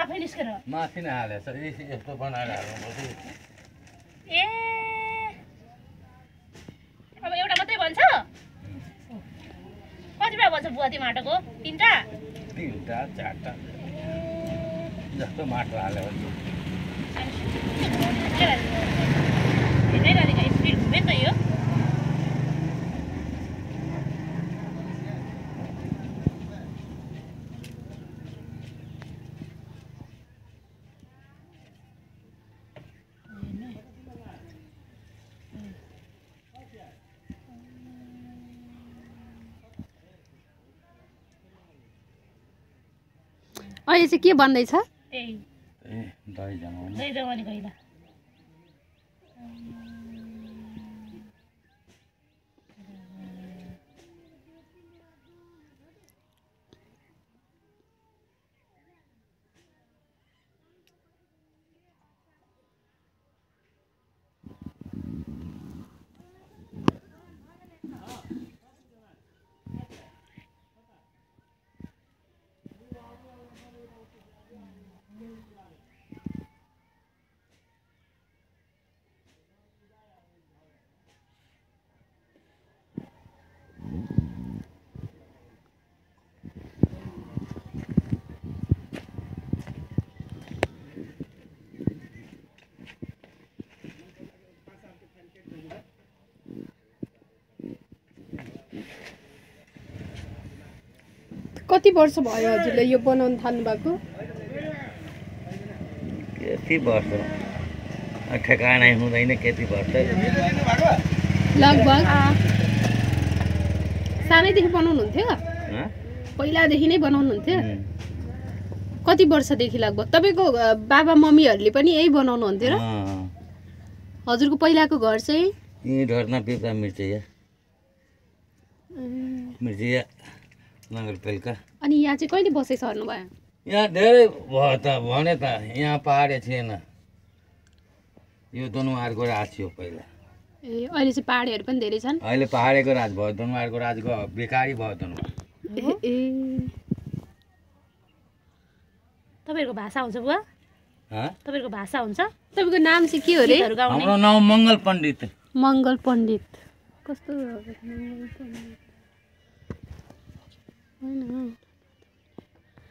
आफै निस्केर माथि नै हालेछ यस्तो बनाएर हाल्नुपर्छ ए अब एउटा मात्रै बन्छ कति बेला बन्छ बुवा त्यो माटोको तीनटा चारटा जस्तो माटो हाल्यो धेरै गरेको स्पिड घुम्यो त यो अहिले चाहिँ के बन्दैछ त्यही दही जमाउनु दही जमाउने कहिला कति वर्ष भयो हजुरले यो बनाउन थाल्नु भएको कति वर्ष ठेगानै हुँदैन कति वर्ष लगभग सानैदेखि बनाउनुहुन्थ्यो पहिलादेखि नै बनाउनुहुन्थ्यो कति वर्षदेखि लगभग तपाईँको बाबा मम्मीहरूले पनि यही बनाउनुहुन्थ्यो र हजुरको पहिलाको घर चाहिँ यहीँ ढर्ना पिप्रा मिर्चैया नगरपालिका अनि यहाँ चाहिँ कहिले बसेर सर्नु भयो यहाँ धेरै भयो त भने त यहाँ पहाडे थिएन यो दनुवारको राज थियो पहिला ए अहिले चाहिँ पहाडीहरू पनि धेरै छन् अहिले पहाडेको राज भयो दनुवारको राजको बेकारी भयो दनुवार ए तपाईँहरूको भाषा हुन्छ बुवा तपाईँहरूको भाषा हुन्छ तपाईँको नाम चाहिँ के हो रे हाम्रो नाम मङ्गल पण्डित मङ्गल पण्डित कस्तो होइन